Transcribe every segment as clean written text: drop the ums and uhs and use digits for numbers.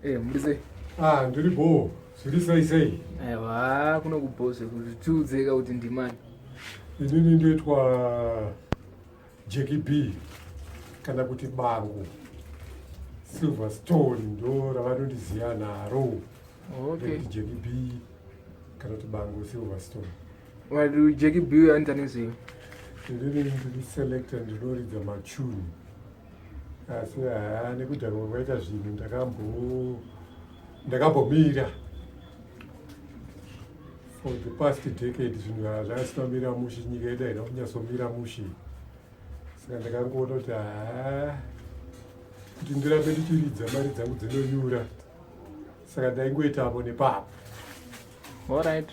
Eh, muri sei? Ah, ndiri bho. Zviri sei sei? Aiwa, kuno kubho zvekuzvitiudzeka kuti ndimani. Inini ndoitwa Jackie B kana kuti Bangu. Silverstone ndo ravanondiziva naro. Okay. Jackie B kana kuti Bangu Silverstone. Wari Jackie B anoita nezvei? Inini ndiri selector, ndinoridza machuni. Asi haa, nekudhakwa kwaita zvinhu, ndakambomira for the past decade. Zvinhu hazvasina kumira mushe, nyika yedu haina kunyatsomira mushe, saka ndakangoona kuti haa, kuti ndirambe ndichiridza, mari dzangu dzinonyura, saka ndaingoita apo nepapo. Alright.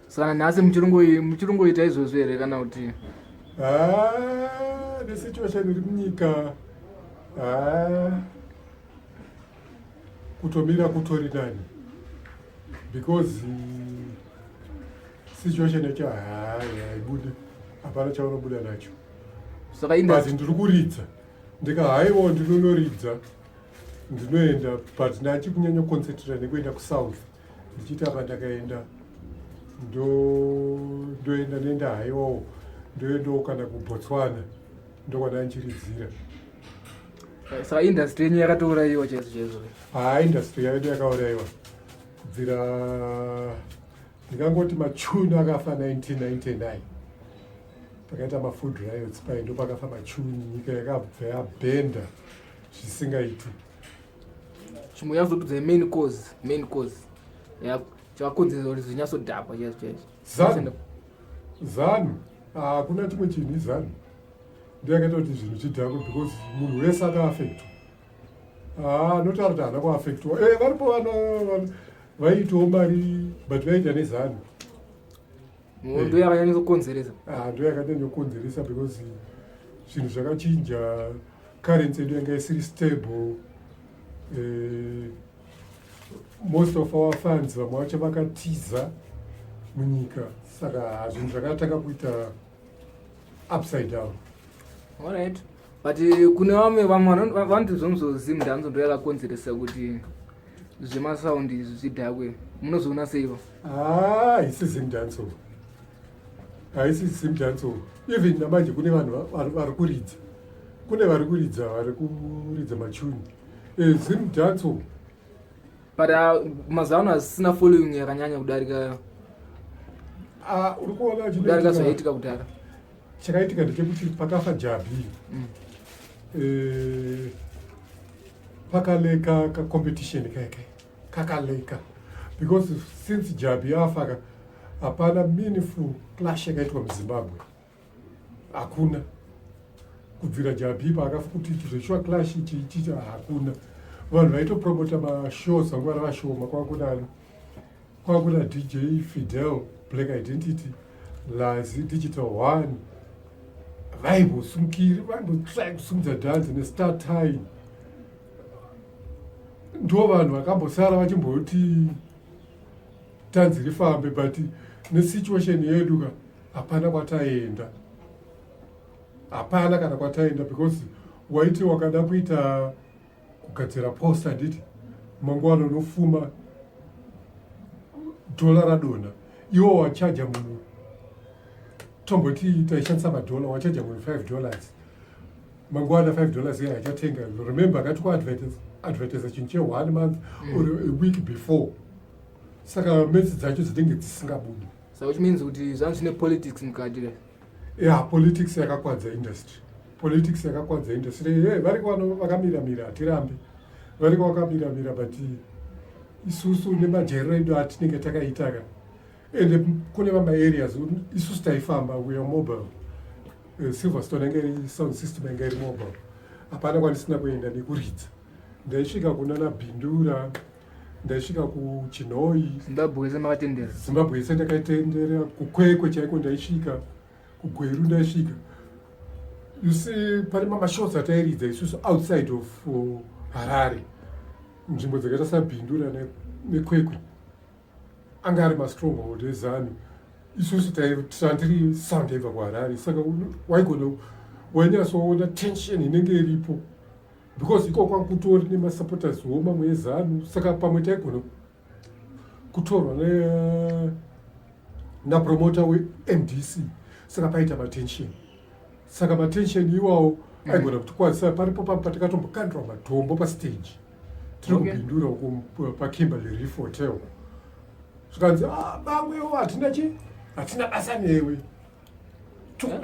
Saka nhasi muchirungoita izvozvo here kana kuti? Haa, nesituation iri munyika, haa, kutomira kutori nani because situation yacho haa, haibude, hapana chaunobuda nacho. Saka but industry ndiri kuridza, ndikahaiwo ndinonoridza, ndinoenda, but ndachi kunyanya kuconcentrata nekuenda kusouth, ndichiita apa ndakaenda, ndoenda, ndoenda haiwawo, ndoendawo kana kuBotswana, ndokwana ndichiridzira. Saka industry yenyu yakatourayiwa chaizvo chaizvo? Haa, industry yedu yakaurayiwa kubvira, ndingangoti machuni akafa 1999, pakaita mafood riots pai, ndo pakafa machuni, nyika yakabva yabhenda zvisingaiti. Chimwe yazotudza main cause chakakonzeresa kuti zvinyatsodhakwa chaizvo chaizvo? ZANU, ZANU, hakuna chimwe chinhu, iZANU ndo yakaita kuti zvinhu zvidhakwe because munhu wese akaaffectwa. Anotaura kuti haana kuaffectwa, varipo vaiitawo mari, but vaiita neZANU. Ndo yakanyanyatsokonzeresa? Ah, ndo yakanyanya because zvinhu zvakachinja, currency yedu yanga isiri stable. Most of our funds, vamwe vacho vakatiza munyika, saka zvinhu zvakatanga kuita upside down. Alright, but kune vamwe vanoti zvonzo Zimdancehall ndo yakakonzeresa kuti zvemasaundi izvi zvidhakwe. Munozoona seivo? Ah, haisi Zimdancehall, haisi Zimdancehall. Even namanje kune vanhu vari kuridza, kune vari kuridza machuni Zimdancehall. But mazuva ano hazisina following yakanyanya kudarika Ah, uri kuona kudarika zvaiitika kudhara. Chakaitika ndechekuti pakafa Jah B, pakaleka kacompetition keke kakaleka because since Jah B afa ka, hapana meaningful clash yakaitwa muZimbabwe, hakuna. Kubvira Jah B paakafa, kuti zveshuwa clash ichi ichiita, hakuna. Vanhu vaitopromota mashows vanga vari vashoma. Kwakuna DJ Fidel, Black Identity, Lazi, Digital One, vaimbosumukiri, vaimbotry kusumudza dhanzi neStar Time. Ndo vanhu vakambosara vachimboti tanzi rifambe, but nesituation yedu ka, hapana kwataenda, hapana kana kwataenda, because waiti wakada kuita kugadzira poster, handiti mangwana unofuma dhola radonha, iwo wachaja munhu, tomboti taishandisa madhola, wachaja munhu $5, mangwana $5 iye achatenga. Remember, akati kuadvertisa chinhu che1 month or a week before, saka metsi dzacho dzinenge dzisingabudi. Saka which means kuti zvanhu zvine politics mukati ka? Yeah, politics yakakwadza industry, politics yakakwadza industry. Hey, variko vano vakamiramira, hatirambi, variko vakamiramira, but isusu nemajairiro edu atinenge takaita ka, ende kune vamaareas isusu taifamba, we are mobile. Silverstone yanga iri sound system yanga iri mobile, hapana kwandisina kuenda nekuridza. Ndaisvika kunana Bindura, ndaisvika kuChinhoi. Zimbabwe yese makatendera? Zimbabwe yese ndakaitendera, kuKwekwe chaiko ndaisvika, kuGweru ndaisvika. You see, pane mamashows atairidza isusu outside of Harare, nzvimbo dzakaita saBindura neKwekwe anga ari mastronghold eZANU. Isusu tandiri sound yaibva kuHarare, saka waigona wainyatsoona tension inenge iripo. Because iko kwangu kutori nemasupporters wo mamwe eZanu, saka pamwe taigona kutorwa napromoter weMDC, saka paita matension. Saka matension iwawo aigona kutikwadzisa. Paripo pamwe patakatombokandwa matombo pastage tiri kuBindura uko paKimberley Reef Hotel, zvikanzi, "Ah, vamwewo hatina chi hatina basa newe."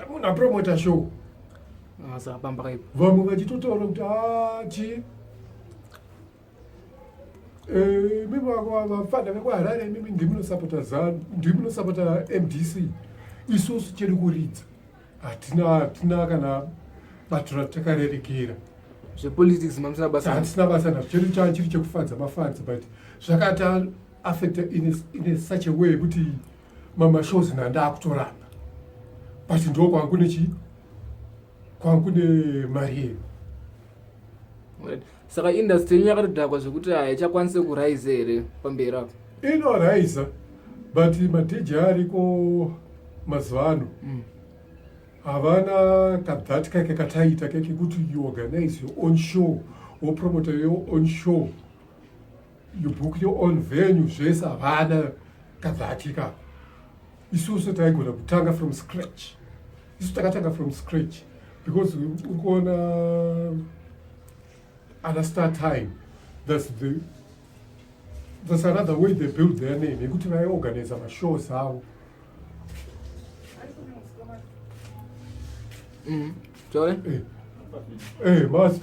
Munhu apromota show. Ah, saka pamba kaipa. Vamwe vachitotaura kuti ati mimi vafana vekuHarare, mimi ndimunosapota ZANU, ndimunosapota MDC, isusu chedu kuridza, hatina kana bato ratakarerekera. Zvepolitics mamusina basa. Hatisina basa nazvo. Chedu chaa chiri chekufadza mafans, but zvakati affecta in a such a way yekuti mamashows nandaakutoramba, but ndo kwangu nechi kwangu nemari yedu. Right. Saka industry yenyu yakatodhakwa zvekuti haichakwanisi kuraisa here pamberi apo? Inoraisa, but maDJ ariko mazuva ano havana kathat kake kataita kekekuti you organize your own show, wopromota your own show, you book your own venue, zvese. Havana kathat ikako. Isusu taigona kutanga from scratch. Isu takatanga from scratch because uri kuona ana Star Time, that's another way they build their name, yekuti vaiorganiza mashows avo. Taure.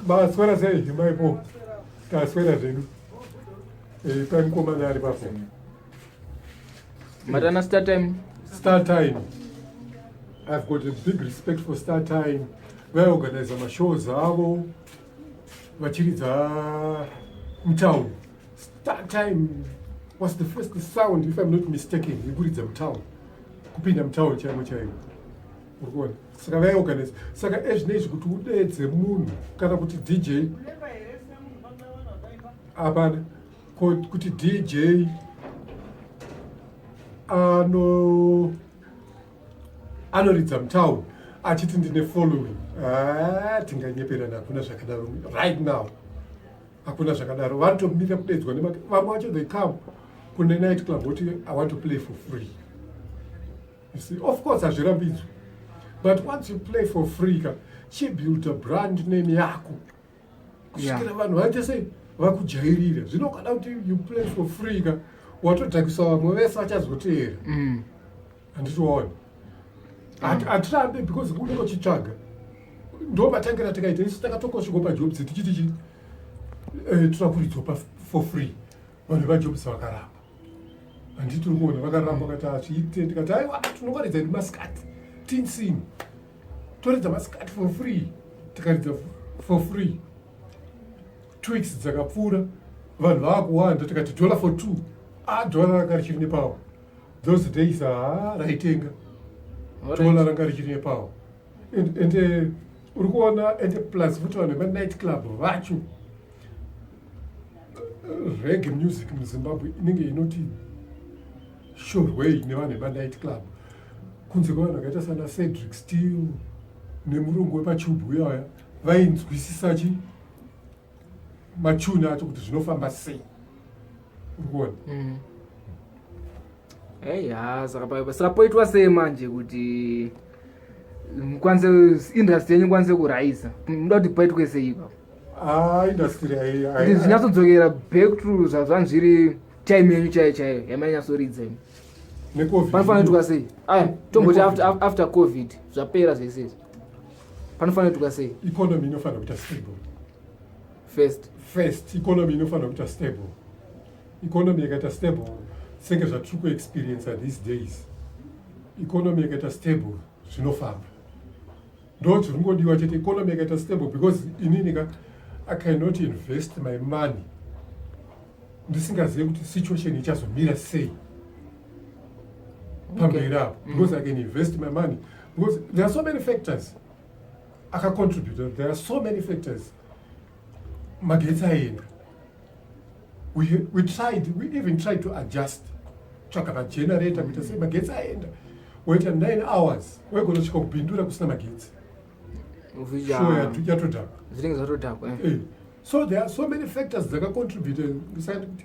Maswera sei maipo? Taswera zvedu. Pamukomana ari papo. Matana Star Time. Star Time, I've got a big respect for Star Time. Vaiorganiza mashows avo vachiridza mutown. Star Time was the first sound, if I'm not mistaken, yekuridza mutown, kupinda mutown chaimo chaimo, uri kuona? Saka vaiorganiza. Saka ezvinezvi kuti udedze munhu kana kuti DJ, hapana. Kuti DJ anoridza mutown achiti ndine following, ah, tinganyeperana. Hakuna zvakadaro right now, hakuna zvakadaro. Vanotomira kudedzwa. Vamwe vacho, they come kune night club voti, "I want to play for free." You see, of course hazvirambidzwi, but once you play for free ka, chibuilda brand name yako kusvikira vanhu vaite sei, vakujairira. Zvino ukada kuti you play for free ka, watodhakisa vamwe vese vachazoteera. Handitiwaona? Hatirambe because unenge uchitsvaga. Ndo matangira takaita isu. Takatongosviko paJobs tichiti chi toda kuridzwa for free. Vanhu vepaJobs vakaramba, handiti uri kuona? Vakaramba, vakati hazviite. Tikati aiwa, tinongoridza edu masikati tinsini, toridza masikati for free. Tikaridza for free, 2 weeks dzakapfuura, vanhu vaakuwanda, tikati dollar for two. A, dollar ranga richiri nepower those days. Haa, raitenga dollar ranga richiri nepower. And uri kuona? And plus futi vanhu vemanight club vacho, reggae music muZimbabwe inenge inoti shorwei nevanhu vemanight club, kunze kwevanhu vakaita sana Cedric Steel nemurungu wepachubhu uyaya, vainzwisisa chi machuni acho kuti zvinofamba sei, uri kuona? Ei, ha, saka poitwa sei manje kuti mukwanise, industry yenyu ikwanise kuraisa? Muda kuti paitwe sei ipapo? Ah, industry kuti zvinyatsodzokera back to zvazvanhu zviri time yenyu chaiyo chaiyo yamainyatsoridza imi. NeCovid. Panofanira kuitwa sei? Aya, tomboti NeCovid. after COVID zvapera zvese izvi, panofanira kuitwa sei? Economy inofanira kuita stable first. First, economy inofanira kuita stable. Economy yakaita stable, senge zvatiri kuexperienca these days, economy yakaita stable, zvinofamba. Ndo zviri ngodiwa chete, economy yakaita stable, because inini ka, I cannot invest my money ndisingazivi kuti situation ichazomira sei pamberi apo, because I can invest my money because there are so many factors akacontributa. There are so many factors. Magetsi aenda. We even tried to adjust, tsvaga magenerator, kuita sei. Magetsi aenda, woita 9 hours, waigona kusvika kuBindura kusina magetsi, show yatodhakwa. Zvinenge zvatodhakwa. Eh. So there are so many factors dzakacontribute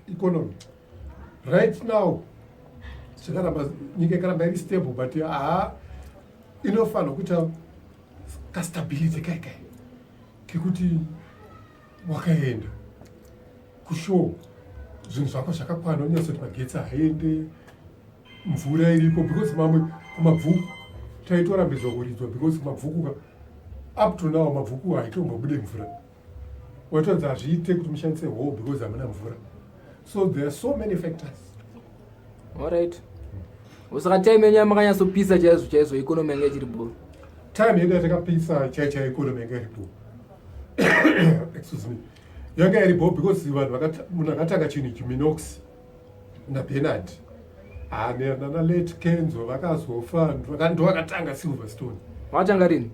economy right now. Zvakaramba, nyika ikaramba iri stable, but haa, inofanirwa kuita kastability kai kai kekuti wakaenda kushow, zvinhu zvako zvakakwana, unyatsoti magetsi haende, mvura iripo, because mamwe kuMabvuku taitorambidzwa kuridzwa because kuMabvuku ka, up to now Mabvuku haitombobude mvura. Watonzi hazviite kuti mushandise hall because hamuna mvura. So there are so many factors. Alright, saka time yenyu yamakanyasopisa chaizvo chaizvo, economy yanga ichiri bho? Time yedu yatakapisa chai chai, economy yanga iripo, excuse me, yanga iripo because vanhu munhu akatanga chinhu ichi, Minox naBernard nana late Kenzo vakazofa, ndo vakatanga Silverstone. Vakatanga rini?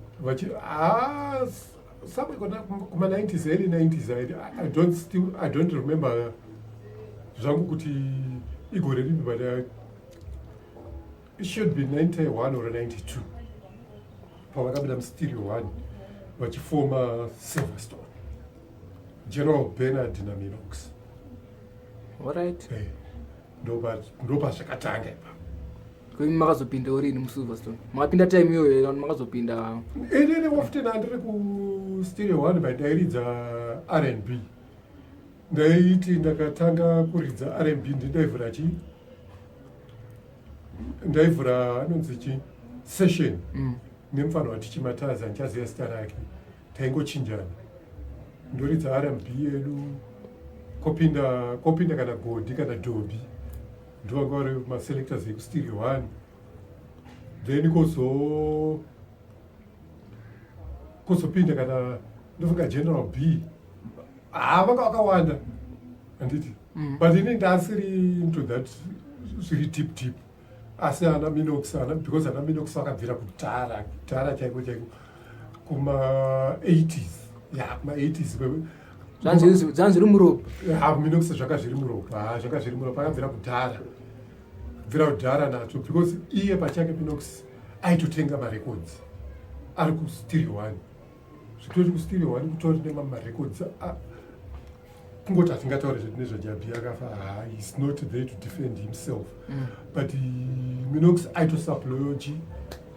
Somewhere kuma-90s, early 90s. I don't remember zvangu kuti igore ripi, but it should be 91 or 92 pavakabuda muStereo One vachifoma Silverstone, General Bernard naMinox. Alright. Ndopazvakatanga ipapo. Kuimi makazopindawo rini muSilverstone? Makapinda time iyoyo, makazopinda? Inini often handiri kuStereo One, but ndairidza R&B. Ndaiti ndakatanga kuridza R&B, ndindaivhura chi ndaivhura anonzi chi session nemufana watichimatazi, handichaziva zita rake. Taingochinjana, ndoridza R&B yedu, kopinda kana Godi kana Dobi, ndovanga vari maselectors ekuStereo One. Then kozopinda kana, ndofunga, General B. Ha, vanga vakawanda, handiti? But ini ndasiri into that zviri deep deep, asi ana Minox ana, because ana Minox vakabvira kudhara kudhara chaiko chaiko, kuma-80s, ya, kuma-80s. Zvanzi zviri muropa. Ha, Minox zvanga zviri muropa. Ha, zvanga zviri muropa, akabvira kudhara, bvira kudhara nacho, because iye pachake Minox aitotenga marecords ari kuStereo One. Zvitori kuStereo One kutori nemamarecords. Kungoti hatingatauri zvedu nezvaJabi, akafa. Ha, is not there to defend himself, but Minox aitosupplya chi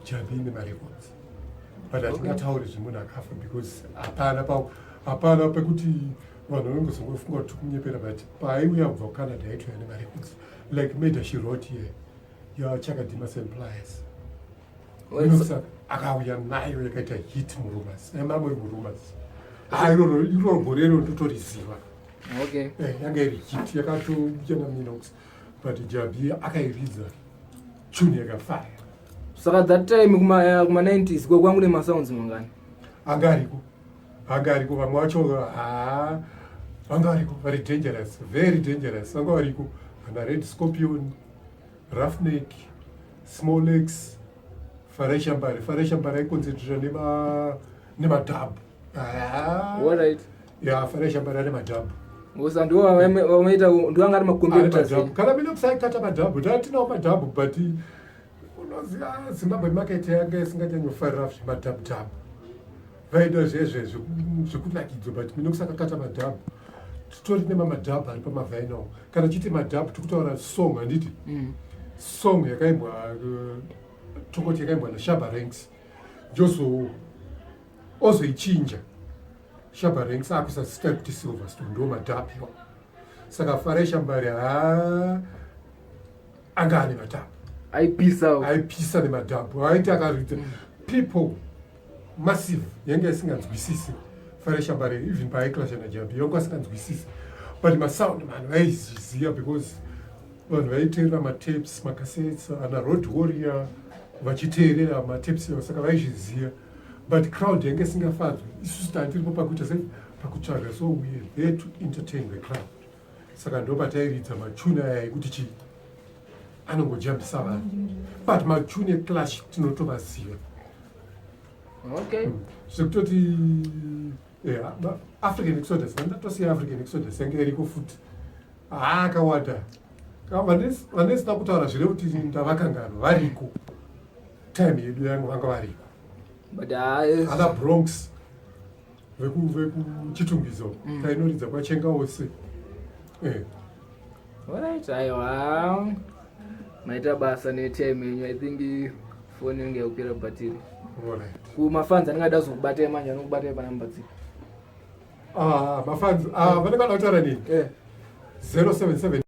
Jabi nemarecords, but hatingatauri zvemunhu akafa because hapana pekuti vanhu vanongozongofunga kuti kunyepera. But paaiuya kubva kuCanada aitouya nemarecords, like Murder She Wrote here yaChakadima and Pliers. Minox akauya nayo, yakaita hit muRumours, emamwe muRumours. Ha, iroro gore iro ndotoriziva. Yanga iri hit, yakatouya naMinox, but Jabi akairidza tune yakafaya. Saka that time kuma 90s kwangu nemasounds mangani? Anga ariko, anga ariko. Vamwe vacho, ha, vanga variko vari dangerous, very dangerous. Vanga variko ana Red Scorpion, Roughneck, Small Axe, Farai Shambari. Farai Shambari aiconcentrata nemadub. Ya, Farai Shambari ane madub. Osa ndo vamaita, ndo anga ari macompetitors? Kana Minox aikata madub, tatinawo madub, but unoziva Zimbabwe market yanga isinganyanyofarira zvemadub dub, vaida zvezve zvekunakidzwa. But Minox akakata madub, titori nemamadub ari pamavinyl. Kana chiti madub, tikutaura song, handiti? Song yakaimbwa, tongoti yakaimbwa naShabba Ranks, njozo ozoichinja Shabba Ranks akuisa zita rekuti Silverstone, ndo madub iwa. Saka Farai Shambari, ha, anga ane madub. Aipisa. Aipisa nemadub. Aiti akaridza, people massive yange isinganzwisisi Farai Shambari. Even paaiclasha naJabi, yanga asinganzwisisi, but masound man vaiziziva because vanhu vaiteerera matapes, macassettes, ana Road Warrior, vachiteerera matapes iwo, saka vaizviziva. But crowd yange isingafadzwi. Isusu tandiripo pakuita sei, pakutsvaga. So we are there to entertain the crowd, saka ndo patairidza machuni aya ekuti chii, anongojambisa vanhu, but machuni eclash tinotovaziva. Zvekutoti African Exodus, vandatosiya African Exodus yange iriko futi. Haa, akawanda vanesina kutaura zvire kuti ndavakanganwa, variko. Time yedu yangu vanga variko. But ana Bronx. VekuChitungwiza tainoridza kwaChenga wose. Alright, aiwa, maita basa netime yenyu. I think foni inenge yakupera bhatiri. Kumafans anenge ada kuzokubatai manje, anokubatai panamba dzipi? Ah, mafans, ah, vanenge vada kutaura nini? 077.